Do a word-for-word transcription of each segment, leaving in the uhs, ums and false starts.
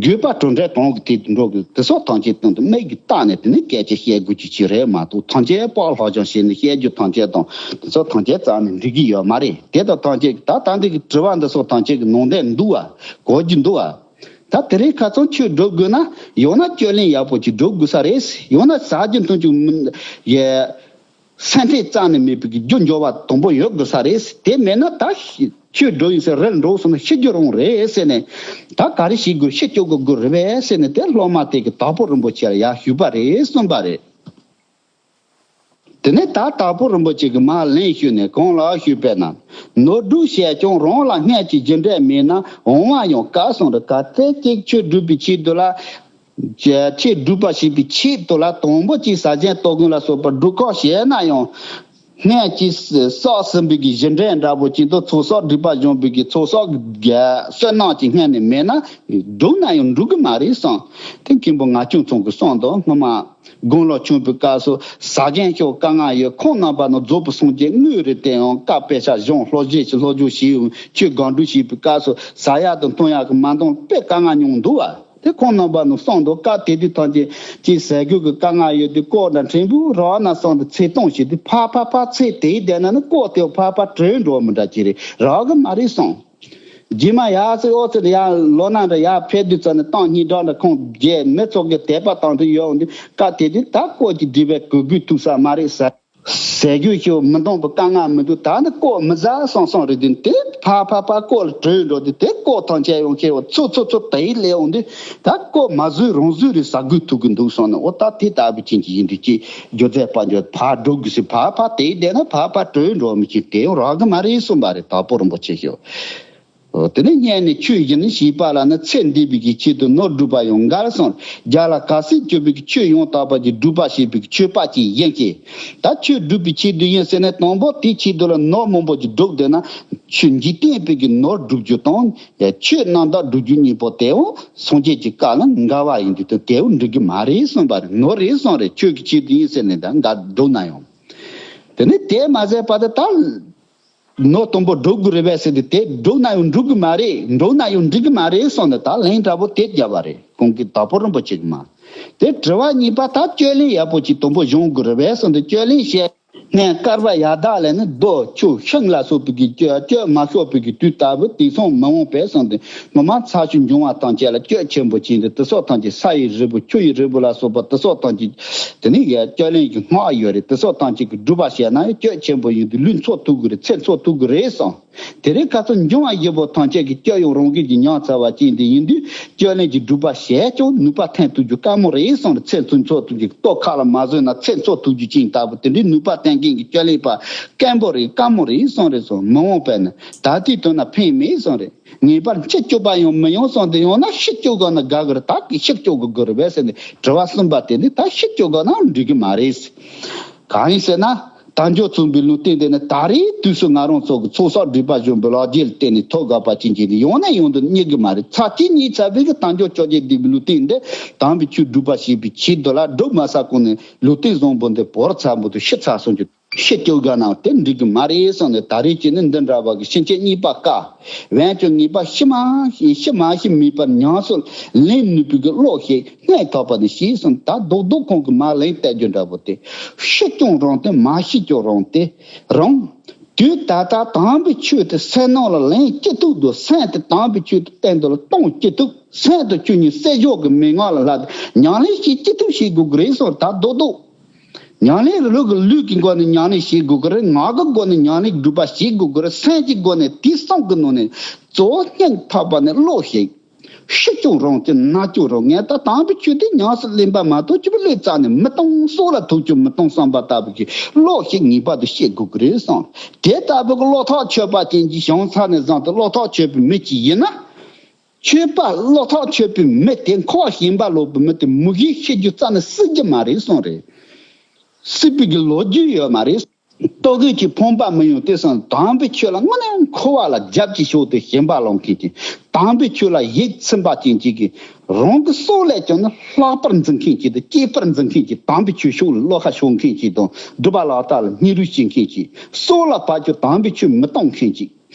དགོས་པ་གྲུབ་འབྲས་གང་གི་དེ་འགྲོ་དགོས། དེ་ཚོ་ཐམས་ཅད་སྟེང་དུ་དམིགས་ཀྱིས་བལྟས་ནས་དེ་ནས་སྐད་ཆ་བཤད་དགོས་ཀྱི་ཅིག་རེད་མ་གཏོགས། ཐམས་ཅད་སྤགས་ལྷག་ཅིང་བྱས་ནས་བཤད་རྒྱུ་ཐམས་ཅད་དང་དེ་ཚོ་ཐམས་ཅད་རྩ་ནས་འགྲིག་གི་ཡོད་མ་རེད། དེ་དང་ཐམས་ཅད་ཀྱི་ད་ལྟ་འདི་གི་དྲི་བ་འདི་ཚོ་ཐམས་ཅད་ཀྱི་ནང་བསྡད་འདུག་བ། གོ་རྒྱུ་འདུག་བ། ད་དེ་རིང་ཁ་སང་ཆོས་སྒྲུབ་དགོས་ན་ཡང་ན་སྤྱོད་ལེན་ཡག་པོ་ཅིག་སྒྲུབ་དགོས་ས་རེད། ཡང་ན་ཟ་རྒྱུ་འཐུང་རྒྱུ་མི་ཡ། སེམས་ཁྲལ་རྩ་ནས་མེད་པའི་རྒྱུ་འབྱོར་བ་དང་པོ་ཡོད་དགོས་ས་རེད། དེ་མེད་ན་ད་ཤི་ཆོས་སྒྲུབ་ཡིན་ཟེར་རེད་འགྲོ་སོང་ན་ཤི་རྒྱུ་རང་རེད་ཟེར་ནས། ད་ག་རེ་བྱེད་དགོས་ཤི་སྐྱོ་དགོས་དགོས་རེད་པས་ཟེར་ནས་དེ་སློབ་མ་དེ་གི་དྭགས་པོ་རིན་པོ་ཆེ་ལ་ཡར་ཞུས་པ་རེད་གསུངས་པ་རེད། དེ་ནས་ད་དྭགས་པོ་རིན་པོ་ཆེ་གི་མར་ལན་ཞུས་ནས་གང་ལ་ཞུས་པས་ན། ནོར་སྒྲུབ་བྱས་ཀྱང་རང་ལ་སྔར་གྱི་རྒྱུ་འབྲས་མེད་ན་འོང་བ་ཡང་དཀའ་གསུངས་རེད། གལ་ཏེ་གཅིག་ཆོས་སྒྲུབ་པའི་ཆེད་དུ་ལ། ཆོས་སྒྲུབ་པ་བྱེད་པའི་ཆེད་དུ་ལ་དང་པོ་གཅིག་ཟ་ཆེན་ལྟོ་གོས་ལ་སོགས་པ་སྒྲུབ་ཁག་བྱས་ན་ཡང་། སྔར་གྱི་བསགས་ཟིན་པའི་གི་གཞི་འབྲས་འདྲ་པོ་ཅིག་ཏུ་ཚོགས་བསགས་སྒྲིབ་པ་སྦྱོང་བའི་གི་ཚོགས་བསགས་གི་བསོད་ནམས་ཀྱི་སྔར་ནས་མེད་ན་སྒྲུབ་ན་ཡང་འགྲུབ་གི་མ་རེད་གསུངས། དེ་མཁན་པོ་ངག་ཆུང་ཚང་གིས་གསུངས་འདུག་སྔོན་མ་དགུང་ལོ་ཆུང་པའི་སྐབས་སུ་ཟ་མཁན་ཤོག་དཀའ་ངལ་ཡོད། ཁོང་རྣམ་པ་ནི་རྫོགས་པའི་སངས་རྒྱས་དངོས་རེད། དེ་ཡང་བཀའ་དཔེ་ཆ་གཞུང་སློབ་བརྗོད་ཀྱི་སློབ་སྦྱོང་བྱས་ཡོང་། ཆོས་སྒོམ་སྒྲུབ་བྱེད་པའི་སྐབས་སུ་ཟ་ཡག་དང་འཐུང་ཡག་གི་མ་འདང་དཔེ་དཀའ་ངལ་མྱོང་འདུག་བ། དེ་ཁོང་རྣམ་པ་ནི་གསུངས་འདུག་སྐབས་དེ་དུས་ཐམས་ཅད་ཀྱི་ཟས་གོས་ཀྱི་དཀའ་ངལ་ཡོད་དུས་ཀོ་དང་ཕྲན་བུ་རག་ན་བསམ་དུ་ཚེ་གཏོང་བྱེད་དུས་ཕར་ཕར་ཕར་ཚེ་དེའི་བསྡད་ན་ནི་ཀོ་དེ་ཕར་ཕར་བྲོས་འགྲོ་བ་མི་འདྲ་ཅིག་རེད། རག་གི་མ་རེད་གསུངས། རྗེས་མ་ཡར་ཚེ་ཨོ་ཚེ་ཡར་ལོ་ན་འདྲ་ཡར་ཕེབས་དུས་ཙམ་ནས་སྟོང་ཉིས་སྦྲགས་འདྲ་ཁོང་རྒྱལ་མི་ཚོགས་ཀྱི་དད་པ་དང་དུ་ཡོད་འོང་དུས་སྐབས་དེ་དུས་ད་ཀོ་གི་སྒྲིབ་པའི་གོས་གོས་ཐུག་ས་མ་རེད་ཟེར། ཟས་གོས་ཤོག་མི་འདང་པའི་དཀའ་ངལ་མི་འདུག་ད་ནི་ཀོ་མི་ཟ་སོང་སོང་རེད་དུས་དེ་ཕར་ཕར་ཕར་ཀོ་ལ་བྲོས་འགྲོ་དུས་དེ་ཀོ་ཐང་ཆད་ཡོང་ཁྱེད་འོ་ཚོ་ཚོ་ཚོ་དེ་ལས་འོང་དུས་ད་ཀོ་མ་བཟོས་རང་བཟོས་རེད་ཟ་དགོས་ཐུག་གི་འདུག་སོང་ནས་འོ་ད་དེ་ལྟ་བུ་ཅན་གྱི་ཡིན་དུས་ཀྱི་སྒྱུ་རྩལ་དཔལ་འབྱོར་ཕར་འགྲོ་དགོས་སུ་ཕར་ཕར་དེ་བསྡད་ན་ཕར་ཕར་བྲོས་འགྲོ་མི་ཤེས་དེ་ཡང་རག་གི་མ་རེད་གསུངས་པ་རེད། དྭགས་པོ་རིན་པོ་ཆེ་ཤོག་དེ་ནས་སྔོན་ནས་ཆོས་བཞིན་ཞེས་པ་ལ་ནི་ཚེ་འདས་པའི་གི་ཆེད་དུ་ནོར་སྒྲུབ་པ་ཡང་འགལ་གསུངས། རྒྱ་ལ་གལ་སྲིད་སྤྱོད་པའི་གི་ཆོས་ཡང་དག་པ་གི་སྒྲུབ་པ་བྱེད་པའི་གི་ཆོས་པ་ཅིག་ཡིན་གྱི། ད་ཆོས་སྒྲུབ་པའི་ཆེད་དུ་ཡིན་ཟེར་ནས་དང་པོ་དེའི་ཆེད་དུ་ལ་ནོར་མང་པོ་ཅིག་སྒྲུབ་བསྡད་ན་ཆོས་འཇིག་རྟེན་པའི་གི་ནོར་སྒྲུབ་རྒྱུ་དང་ཆོས་རྣམ་དག་སྒྲུབ་རྒྱུ་གཉིས་པོ་དེའང་སངས་རྒྱས་ཀྱི་བཀའ་ལ་འགལ་བ་ཡིན་དུས་དེའང་འགྲིག་གི་མ་རེད་གསུངས་པ་རེད། ནོར་རེད་གསུངས་རེད། ཆོས་ཀྱི་ཆེད་དུ་ཡིན་ཟེར་ནས་ད་འགལ་སྒྲུབ་ན་ཡང་། དེ་ནས་དེ་མ་ཟད་པ་དེ་ད། ནོར་དང་པོ་སྒྲུབ་དགོས་རེད་པས་ཟེར་ཏེ་དེ་སྒྲུབ་ན་ཡང་འགྲིག་གི་མ་རེད། འགྲུབ་ན་ཡང་འགྲིག་གི་མ་རེད་གསུངས་ནས་ད་ལན་འདྲ་པོ་དེ་བརྒྱབ་པ་རེད། ཁོང་གིས་དྭགས་པོ་རིན་པོ་ཆེ་གི་མ། དེ་དྲི་བ་གཉིས་པ་ད་སྤྱོད་ལེན་ཡག་པོ་ཅིག་དང་པོ་སྦྱོང་དགོས་རེད་པས་གསུངས་ཏེ་སྤྱོད་ལེན་བཤད། ངས་བསྐལ་པ་ཡར་དག་ལས་ནི་རྡོ་ཆུ་ཤིང་ལ་སོགས་པའི་གི་སྤྱོད་སྤྱོད་མ་ཤོར་བའི་གི་དུས་ལྟ་བུ་དེང་སང་མི་འོང་པས་གསུངས་ཏེ་ངོ་མ་ཚ་ཤུ་འབྱུང་བ་ཐམས་ཅད་ལ་སྤྱོད་ཆེན་པོ་ཅན་དེ་དེ་སོགས་ཐམས་ཅད་ས་ཡི་རིལ་བུ་ཆུ་ཡི་རིལ་བུ་ལ་སོགས་པ་དེ་སོགས་ཐམས་ཅད་དེ་ནི་ཡ་སྤྱོད་ལེན་གྱི་སྔགས་ཡོད་རེད། དེ་སོགས་ཐམས་ཅད་ཀྱི་སྒྲུབ་པ་བྱས་ན་ཡང་སྤྱོད་ཆེན་པོ་ཡིན་དུས་ལུས་འཚོ་ཐུབ་ཀྱི་རེད། ཚེ་འཚོ་ཐུབ་ཀྱི་རེད་གསུངས། དེ་རིང་ཁ་སང་འབྱུང་བ་བཞི་པོ་ཐམས་ཅད་ཀྱི་སྤྱོད་ཡོན་རང་བཞིན་གྱིས་ཉམས་ཚར་བ་ཅན་དེ་ཡིན་དུས་སྤྱོད་ལེན་གྱི་སྒྲུབ་པ་བྱས་ཀྱང་ནུས་པ་ཐོན་ཐུབ་རྒྱུ་དཀའ་མོ་རེད་གསུངས་རེད། ཚེ་འཚོ་ཐུབ་རྒྱུ་ལྟོ་ཁ་ལ་མ་བཟོས་ན་ཚེ་འཚོ་ཐུབ་རྒྱུ་ཅན་ལྟ་བུ་དེ་འདྲའི་ནུས་པ་ཐོན་མཁན་གྱི་སྤྱོད་ལེན་པ་དཀོན་པོ་རེད། དཀའ་མོ་རེད་གསུངས་རེད་གསུངས། མི་འོང་པས་ན་ད་ལྟའི་དོན་ན་ཕན་མེད་གསུངས་རེད། ངེས་པར་འཆི་སྐྱོ་བ་ཡང་མི་ཡོང་གསུངས་ཏེ་ཡང་ན་ཤི་སྐྱོ་དགོས་ན་དགའ་གི་རེད། ད་གི་ཤི་སྐྱོ་དགོས་དགོས་རེད་པས་ཟེར་ནས་དྲི་བ་གསུམ་པ་དེ་ནི་ད་ཤི་སྐྱོ་དགོས་ན་འགྲིག་གི་མ་རེད། གང་ཡིན་ཟེར་ན། དལ་འབྱོར་མཚུངས་པའི་ལུང་བསྟན་དེ་ནི་ད་རེས་དུས་སུ་ང་རང་ཚོ་གི་ཚོགས་བསགས་སྒྲིབ་པ་གཞོམ་པའི་ལག་རྗེས་ལ་བརྟེན་ནས་ཐོབ་དགོས་པ་ཅན་གྱི་ཡོང་ནས་ཡོང་དུ་རྙེད་གི་མ་རེད། ཚར་གཅིག་གཉིས་ཚར་བའི་གི་དལ་འབྱོར་བཅོ་བརྒྱད་སྡིག་པའི་ལུང་བསྟན་འདི་དམ་པའི་ཆོས་སྒྲུབ་པ་བྱེད་པའི་ཆེད་དུ་ལ་སྒྲུབ་མ་ཚར་གོང་ནས་ལུང་བསྟན་བཟང་པོ་འདི་བོར་ཚར་འབུ་དུ་ཤི་ཚར་སོང་རྒྱུ། ཤི་སྐྱོ་དགོས་ན་དེ་འགྲིག་གི་མ་རེད་གསུངས་ནས་ད་རེས་ཀྱི་ནི་འདི་འདྲ་བ་གི་ཕྱིན་ཆད་གཉིས་པ་དཀའ། འོན་ཀྱང་ངེས་པ་ཤི་མ་ཤི་མ་ཤི་མེད་པར་ཉམས་སུ་ལེན་ནུས་པའི་གི་བློ་ཞིག་སྔོན་ཐོག་པ་ནས་ཤེས་སོང་། ད་རྡོག་རྡོག་ཁོང་གི་མ་ལན་གཏད་རྒྱུ་འདྲ་པོ་དེ་ཤི་ཀྱང་རུང་སྟེ་མ་ཤི་ཀྱང་རུང་སྟེ་རུང་། དུས་ད་ལྟ་དམ་པའི་ཆོས་དེ་སེམས་ནང་ལ་ལེན་ཅི་ཐུབ་འདུག་སེམས་དེ་དམ་པའི་ཆོས་དེ་སྟེང་དུ་ལ་གཏོང་ཅི་ཐུབ། སེམས་དེ་ཆོས་ཉིད་སྲེད་ཕྱོགས་ཀྱི་མན་ངག་ལ་ལྷག་སྟེ་ཉམས་ལེན་ཞིག་ཅི་ཐུབ་བྱེད་དགོས་ཀྱི་རེད་གསུངས། ད་རྡོག་རྡོག་ཉམས་ལེན་ལུགས་ཀྱི་ལུས་ཀྱི་སྒོ་ནས་ཉམས་ལེན་བྱེད་དགོས་ཀྱི་རེད། ངག་གི་སྒོ་ནས་ཉམས་ལེན་སྒྲུབ་པ་བྱེད་དགོས་ཀྱི་རེད། སེམས་ཀྱི་སྒོ་ནས་དེ་གསུམ་གྱི་ནང་ནས་གཙོ་བོ་སྙིང་ཐག་པ་ནས་བློ་ཞིག་ཤི་ཀྱང་རུང་སྟེ་ན་ཀྱང་རུང་། ངས་ད་དམ་པའི་ཆོས་དེ་ཉམས་སུ་ལེན་པ་མ་གཏོགས་ཅི་བ་ལས་རྩ་ནས་མི་གཏོང་། སྲོག་ལ་ཐུག་ཀྱང་མི་གཏོང་བསམ་པ་ལྟ་བུ་གི་བློ་ཞིག་ངེས་པར་དུ་བསྐྱེད་དགོས་ཀྱི་རེད་གསུངས། དེ་ལྟ་བུ་གི་བློ་ཐག་ཆོད་པ་ཅན་གྱི་བྱང་ས་ནས་བཟུང་སྟེ་བློ་ཐག་ཆོད་པའི་མི་གཅིག་ཡིན་ན། ཆོས་པ་བློ་ཐག་ཆོད་པའི་མི་དེ་འཁོར་བ་ཞེན་པ་ལོག་པའི་མི་དེ་མུ་གེས་ཤི་རྒྱུ་རྩ་ནས་སྲིད་རྒྱུ་མ་རེད་གསུངས་རེད། སྲིད་པའི་གི་ལོ་རྒྱུས་ཡོད་མ་རེད། ལྟོ་གོས་ཀྱི་ཕོངས་པ་མི་ཡོང་དེ་སང་དམ་པའི་ཆོས་ལ་དངོས་གནས་འཁོར་བ་ལ་རྒྱབ་ཀྱི་ཕྱོགས་དེ་ཞེན་པ་ལོག་མཁན་གྱི་དམ་པའི་ཆོས་ལ་ཡིད་ཚིམ་པ་ཅན་གཅིག་གིས་རང་གི་སྲོག་ལས་ཀྱང་ནི་ལྷག་པར་འཛིན་མཁན་གཅིག་དང་གཅེས་པར་འཛིན་མཁན་གཅིག་དམ་པའི་ཆོས་ཕྱོགས་ལ་བློ་ཁ་ཕྱོགས་མཁན་གཅིག་དང་སྒྲུབ་པ་ལག་བསྟར་ལ་སྙིང་རུས་བྱེད་མཁན་གཅིག་སྲོག་ལ་བབ་ཀྱང་དམ་པའི་ཆོས་མི་གཏོང་མཁན་གཅིག་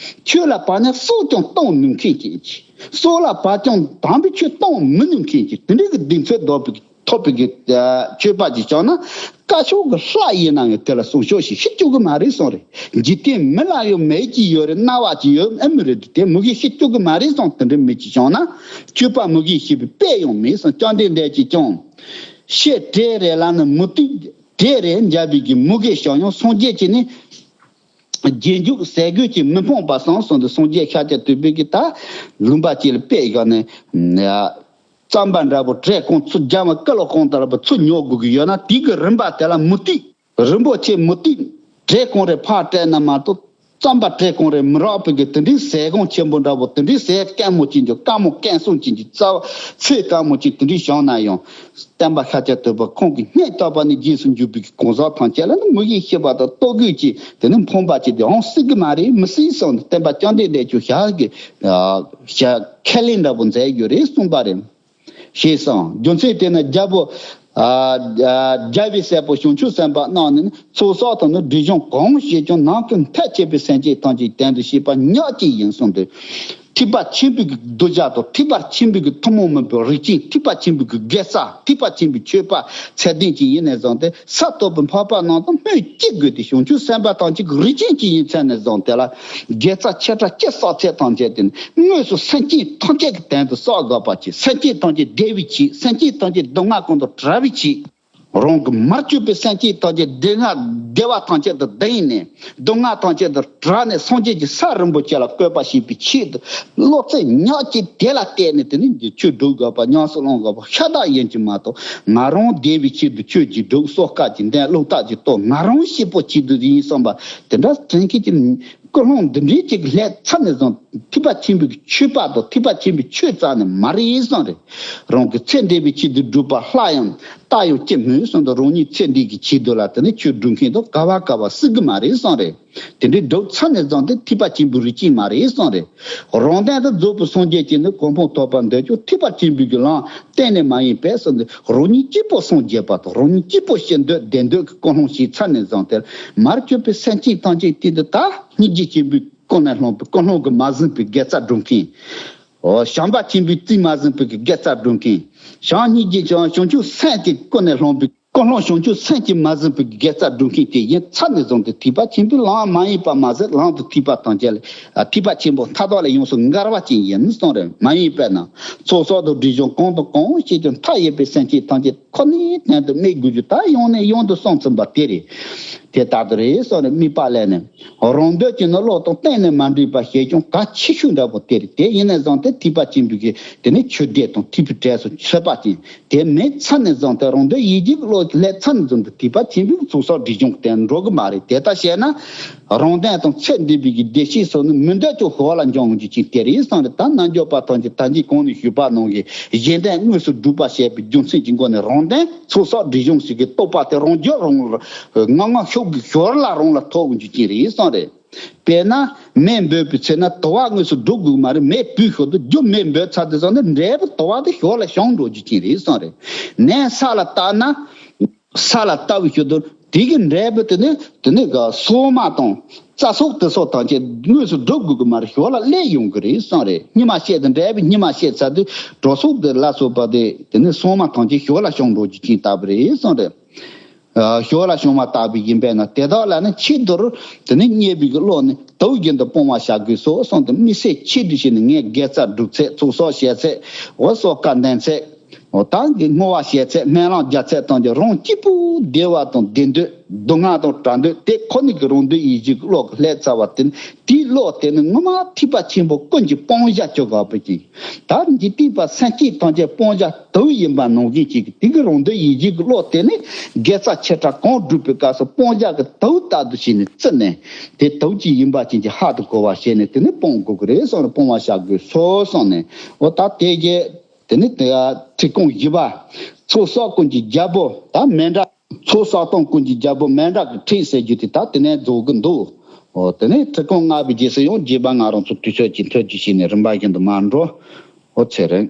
ཆོས་ལ་བབ་ན་སྲོག་ཀྱང་གཏོང་ནུས་མཁན་ཅིག་སྲོག་ལ་བབ་ཀྱང་དམ་པའི་ཆོས་གཏོང་མི་ནུས་མཁན་ཅིག་དེ་འདྲའི་གི་གདེང་ཚོད་ལྡོག་པའི་ཐོབ་པའི་གི་ཆོས་པ་ཅིག་བྱུང་ན། བཀའ་ཤོག་གི་ལྷ་ཡིན་ན་ཡང་དེ་ལ་སྲུང་སྐྱོབ་ཞིག་ཤེས་བཅུག་གི་མ་རེད་གསུངས་རེད། འཇིག་རྟེན་མི་ལ་ཡང་མེད་ཀྱི་ཡོད་རེད། རྣ་བ་ཅིག་ཡོད་ཨེ་མི་རེད། དེ་མི་གིས་ཤེས་བཅུག་གི་མ་རེད་གསུངས། དེ་འདྲའི་མི་ཅིག་བྱུང་ན། ཆོས་པ་མི་གིས་ཤེས་པའི་དཔེ་ཡང་མེད་གསུངས། བཅོམ་ལྡན་འདས་ཀྱིས་ཀྱང་། བཤད་གྲལ་རེ་ལ་ནི་མུ་ཏིག་གྲལ་རེ་འཇབ་པའི་གི་མུ་གེ་བྱུང་ཡང་སངས་རྒྱས་ཀྱིས་ནི། རྗེས་འཇུག་ཟས་གོས་ཀྱིས་མི་ཕོངས་པ་སོང་གསུངས་ཏེ། སངས་རྒྱས་ཤཱཀྱ་ཐུབ་པའི་གི་ད་ལུང་པ་ཅིག་ལ་དཔེ་བཞག་ནས། རྩམ་པ་འདྲ་པོ་བྲེ་གང་ཚུར་རྒྱ་མ་ཀི་ལོ་གང་ལྟར་པ་ཚུར་ཉོ་དགོས་ཀྱི་ཡོད་ན། དེ་གི་རིན་པ་དེ་ལ་མུ་ཏིག་རིན་པོ་ཆེ་མུ་ཏིག་བྲེ་གང་རེ་ཕར་སྤྲད་ན་མ་གཏོགས། རྩམ་པ་བྲེ་གང་རེ་མི་རག་པའི་གི་དེ་འདྲའི་ཟས་གོང་ཆེན་པོ་འདྲ་པོ། དེ་འདྲའི་ཟས་དཀོན་མོ་ཅན་གྱི་དཀའ་མོ་དཀོན་སོང་ཅན་གྱི་རྩ་བ་ཚེ་དཀའ་མོ་ཅན་དེ་འདྲའི་བྱུང་ན་ཡང་། སྟོན་པ་ཤཱཀྱ་ཐུབ་པ་ཁོང་གི་སྙིང་ཐག་པ་ནས་རྗེས་སུ་འཇུག་པའི་གི་གང་ཟག་ཐམས་ཅད་ལ་ནི་མི་གིས་ཤེས་པ་དང་རྟོག་གེ་ཅིག་དེ་ནི་ཕོངས་པ་ཅིག་དེ་འོང་སྲིད་གི་མ་རེད། མི་སྲིད་གསུངས་ནས་སྟོན་པ་བཅོམ་ལྡན་འདས་ཀྱིས་ཞལ་གྱི་ཞལ་ཁས་ལེན་འདྲ་པོ་མཛད་ཡོད་རེད་གསུངས་པ་རེད། ཞེས་གསུངས། རྒྱུ་མཚན་དེ་ནི་རྒྱལ་པོ། ཨ་ཨ་རྒྱལ་བའི་སྲས་པོ་བྱང་ཆུབ་སེམས་དཔའ་རྣམས་ནི་ཚོགས་བསགས་དང་ནི་སྒྲིབ་སྦྱོང་གང་བྱས་ཀྱང་ནང་གི་མཐར་ཕྱིན་པའི་སེམས་ཅན་ཐམས་ཅད་དོན་དུ་ཤེས་པ་ཉག་གཅིག་ཡིན་གསུངས་ཏེ། ཐེག་པ་ཆེན་པོའི་གི་གདུལ་བྱ་དང་ཐེག་པ་ཆེན་པོའི་གི་ཐུན་མོང་མིན་པའི་རིགས་ཅན། ཐེག་པ་ཆེན་པོའི་གི་དགེ་རྩ། ཐེག་པ་ཆེན་པོའི་ཆོས་པ་ཚད་ལྡན་ཅིག་ཡིན་ནས་བཟུང་སྟེ། ས་ཐོབ་པའི་འཕགས་པ་རྣམས་དང་སྨོས་ཅི་དགོས་ཏེ། བྱང་ཆུབ་སེམས་དཔའ་ཐམས་ཅད་ཀྱི་རིགས་ཅན་ཅིག་ཡིན་ཚད་ནས་བཟུང་སྟེ་ལ། དགེ་རྩ་ཆེ་ཕྲ་ཅི་བསགས་ཚད་ཐམས་ཅད་དེ་ནི་དངོས་སུ་སེམས་ཅན་ཐམས་ཅད་ཀྱི་དོན་དུ་བསགས་དགོས་པ་ཅིག་སེམས་ཅན་ཐམས་ཅད་བདེ་བའི་ཆེད། སེམས་ཅན་ཐམས་ཅད་སྡུག་བསྔལ་ཀུན་ཏུ་བྲལ་བའི་ཆེད། རང་གི་མར་གྱུར་པའི་སེམས་ཅན་ཐམས་ཅད་བདེ་བསྔལ་བདེ་བ་ཐམས་ཅད་དུ་ལྡན་ནས། སྡུག་བསྔལ་ཐམས་ཅད་དུ་བྲལ་ནས། སངས་རྒྱས་ཀྱི་ས་རིན་པོ་ཆེ་ལ་བཀོད་པ་བྱེད་པའི་ཆེད་དུ། བློ་རྩེ་ཉག་གཅིག་དེ་ལ་གཏད་ནས་དེ་ནི་ཆོས་སྒྲུབ་དགོས་པ། ཉམས་སུ་བླང་དགོས་པ་ཤ་སྟག་ཡིན་གྱི་མ་གཏོགས། ང་རང་བདེ་བའི་ཆེད་དུ་ཆོས་ཅིག་སྒྲུབ། གསོལ་ཁ་ཅིག་འདོན། བློ་ཐག་ཅིག་གཏོང་། ང་རང་སྐྱིད་པོ་ཆེད་དུ་ཡིན་བསམ་པ་དེ་འདྲ་དྲན་མཁན་གྱི་ཀུན་སློང་འདི་འདྲའི་ཅིག་སླེབས་ཚར་ནས་བཟུང་། ཐེག་པ་ཆེན་པོའི་ཆོས་པ་དང་ཐེག་པ་ཆེན་པོའི་ཆོས་རྩ་ནས་མ་རེད་བསམ་རེད། རང་གི་ཚེ་འདས་པའི་ཆེད་དུ་སྒྲུབ་པ་ལྷ་ཡང་རྟ་ཡང་སྐྱེ་མོས་གསུངས་ཏེ། རང་ཉིད་ཚེ་འདས་ཀྱི་ཆེད་དུ་ལ་དེ་ནི་ཆོས་སྒྲུབ་མཁན་དང་ག་བ་ག་བ་སྲིད་གི་མ་རེད་བསམ་རེད། དེ་འདྲའི་སྒྲུབ་ཚར་ནས་བཟུང་སྟེ་ཐེག་པ་ཆེན་པོའི་རིགས་ཅན་མ་རེད་བསམ་རེད། རང་དོན་དུ་རྫོགས་པའི་སངས་རྒྱས་ཀྱིས་ནི་གོ་འཕང་ཐོབ་པར་འདོད་ཀྱང་ཐེག་པ་ཆེན་པོའི་གི་ལམ་གཏན་ནས་མ་ཡིན་པས་གསུངས་ཏེ། རང་ཉིད་སྐྱིད་པོ་སངས་རྒྱས་པ་དང་། རང་ཉིད་སྐྱིད་པོ་ཞིག་འདོད་བདེ་འདོད་ཀྱི་ཀུན་སློང་ཞིག་ཚར་ནས་བཟུང་སྟེ། མར་གྱུར་པའི་སེམས་ཅན་ཐམས་ཅད་དེ་འདི་ད་སྙིང་རྗེ་ཆེན་པོའི་ཀུན་ནས་བསླངས་པའི་ཀུན་སློང་གིས་མ་ཟིན་པའི་དགེ་རྩ་སྒྲུབ་མཁན། འོ། བྱམས་པ་ཆེན་པོའི་རྩིས་མ་ཟིན་པའི་དགེ་རྩ་སྒྲུབ་མཁན། བྱམས་སྙིང་རྗེ་བྱང་བྱང་ཆུབ་སེམས་ཀྱི་ཀུན་ནས་བསླངས་པའི་ཀུན་སློང་། བྱང་ཆུབ་སེམས་ཀྱིས་མ་ཟིན་པའི་དགེ་རྩ་སྒྲུབ་མཁན་དེ་ཡིན་ཚར་ནས་བཟུང་སྟེ། ཐེག་པ་ཆེན་པོའི་ལམ་མ་ཡིན་པ་མ་ཟད། ལམ་དུ་ཐེག་པ་ཐམས་ཅད་ལ། ཨ། ཐེག་པ་ཆེན་པོ་མཐའ་དག་ལས་ཡོངས་སུ་འགལ་བ་ཅན་ཡིན་གསུངས་རེད། མ་ཡིན་པས་ན་ཚོགས་བསགས་དང་སྒྲིབ་སྦྱོང་གང་དང་གང་བྱས་ཀྱང་མཐའ་ཡས་པའི་སེམས་ཅན་ཐམས་ཅད་ཁོ་ནའི་དོན་དུ་དམིགས་དགོས་རྒྱུ་ད་ཡང་ནས་ཡང་དུ་གསུངས་ཟིན་པ་དེ་རེད། དེ་ལྟར་དུ་རེད་གསུངས་ནས་དམིགས་པ་ལས་ནས། རང་འདོད་ཀྱི་ནི་བློ་དང་གཏན་ནས་མ་འདྲེས་པ་ཞེས་ཀྱང་གལ་ཆེ་ཤོས་འདྲ་པོ་དེ་རེད། དེ་ཡིན་ནས་བཟུང་སྟེ་ཐེག་པ་ཆེན་པོའི་གི་དེ་ནི་ཆོས་སྡེ་དང་ཐེག་པའི་གྲས་སུ་ཚུད་པ་ཅན་དེ་མེད་ཚར་ནས་བཟུང་སྟེ། རང་འདོད་ཡིད་བྱེད་ཀྱི་བློ་སླེབས་ཚར་ནས་བཟུང་སྟེ། ཐེག་པ་ཆེན་པོའི་ཚོགས་བསགས་སྒྲིབ་སྦྱོང་གི་སྟེང་འགྲོ་གི་མ་རེད། དེ་ལྟར་བྱས་ན། རང་དོན་དང་ཚེ་འདས་པའི་གི་བདེ་སྐྱིད་སོགས་ནི་མི་འདོད་ཀྱང་ཞོར་ལ་འབྱུང་རྒྱུ་ཅན་དེ་རེད་གསུངས་རེད། ད་རྣལ་འབྱོར་པ་ཐམས་ཅད་ད་གིན་གོང་ནས་ཞུས་པ་ནང་བཞིན་གཞན་དོན་དངོས་སུ་སྒྲུབ་པ་བྱས་པའི་རྒྱུ་མཚན་གྱི་སྒོ་ནས། རང་དོན་ཚོགས་བསགས་སྒྲིབ་སྦྱོང་ཞིག་གི་རྟོགས་པ་དེ་རང་རྒྱུད་རང་ལ་ངང་ངང་ཤུགས་ཀྱིས་ཞོར་ལ་རང་ལ་ཐོབ་རྒྱུ་ཅན་རེད་གསུངས་རེད། དཔེར་ན་མེ་འབོད་པའི་ཚེ་ན་དུ་བ་དངོས་སུ་སྒྲུབ་དགོས་མ་རེད། མེ་བུད་ཞོར་དུ་རྒྱུ་མེ་འབོད་ཚར་དུས་ཙམ་ནས་འབྲས་བུ་དུ་བ་དེ་ཞོར་ལ་བྱུང་འགྲོ་རྒྱུ་ཅན་རེད་གསུངས་རེད། ནས་ས་ལ་བཏབ་ན། ས་ལ་བཏབ་པའི་ཞོར་དུ་དེ་གི་འབྲས་བུ་དེ་ནི་དེ་ནི་ག་སོ་མ་དང་རྩྭ་སོགས་དེ་སོགས་ཐམས་ཅད་དངོས་སུ་སྒྲུབ་དགོས་ཀྱི་མ་རེད། ཞོར་ལ་སླེབས་ཡོང་གི་རེད་གསུངས་རེད། སྙི་མ་བཤད་དེ་འབྲས་བུ་སྙི་མ་བཤད་ཚར་དུས་གྲོ་སོགས་དེ་ལ་སོགས་པ་དེ་དེ་ནི་སོ་མ་ཐམས་ཅད་ཞོར་ལ་བྱུང་འགྲོ་རྒྱུ་ཅན་ལྟ་བུ་རེད་གསུངས་རེད། ཨ། ཞོར་ལ་བྱུང་བ་ལྟ་བུ་ཡིན་པས་ན། དེ་དག་ལ་ནི་ཆེས་མཐོར་དེ་ནི་བརྙས་པའི་བློ་ནི་དུག་བཞིན་དུ་སྤོང་བར་བྱ་དགོས་སོ་གསུངས་ཏེ། དམིགས་བསལ་ཆེད་དུ་བྱས་ནས་ངས་དགེ་རྩ་སྒྲུབ་ཚད། ཚོགས་བསགས་བྱས་ཚད། འོ། གསོལ་ཁ་འདོན་ཚད། འོ། ད་གི་བསྔོ་བ་བྱས་ཚད། སྨོན་ལམ་རྒྱག་ཚད་ཐམས་ཅད་རང་སྐྱིད་པོ་བདེ་བ་དང་བདེ་འདོད། སྡུག་བསྔལ་དང་བྲལ་འདོད། དེ་ཁོ་ནའི་གི་རང་འདོད་ཡིད་བྱེད་ཀྱི་བློ་གིས་སླེབས་ཚར་བ་དེ་ནི། དེའི་བློ་དེ་ནི་ངོ་མ་ཐེག་པ་ཆེན་པོ་ཀུན་གྱི་སྤང་བྱ་ཆགས་པ་ཅིག་ད་འཇིག་རྟེན་པ་སེམས་ཅན་ཐམས་ཅད་སྤང་བྱ་དུག་ཡིན་པ་ནང་བཞིན་ཅིག་དེ་གི་རང་འདོད་ཡིད་བྱེད་ཀྱི་བློ་དེ་ནི་དགེ་རྩ་ཆེ་ཕྲ་གང་སྒྲུབ་པའི་སྐབས་སུ་སྤང་བྱ་གི་དུག་ལྟར་དུ་བྱས་ནས་བརྩིས་ནས། དེ་དུག་ཅིག་ཡིན་པ་ཅན་གྱི་ཧ་ཏུ་གོ་བ་བྱས་ནས་དེ་ནི་སྤང་དགོས་ཀྱི་རེད་གསུངས་ནས་སྤང་བར་བྱ་དགོས་སོ་གསུངས་ནས། འོ། ད་དེ་རྗེས་དེ་ནི་དེ་ཁྲིད་ཁུངས་བཞི་པ། ཚོགས་བསགས་ཀུན་གྱི་རྒྱལ་པོ། ད་མཎྜལ། ཚོགས་བསགས་སྟངས་ཀུན་གྱི་རྒྱལ་པོ་མཎྜལ་གྱི་ཁྲིད་ཟེར་རྒྱུ་དེ་ད་དེ་ནས་རྫོགས་ཀྱི་འདུག་འོ། དེ་ནས་ཁྲིད་ཁུངས་ལྔ་པའི་རྗེས་སུ་ཡང་རྗེས་མ་ང་རང་ཚོ་དུས་ཚོད་ཀྱིས་འཐུང་རྒྱུ་བྱས་ནས་རིམ་པ་བཞིན་དུ་མར་འགྲོ། འོ། ཚེ་རིང་།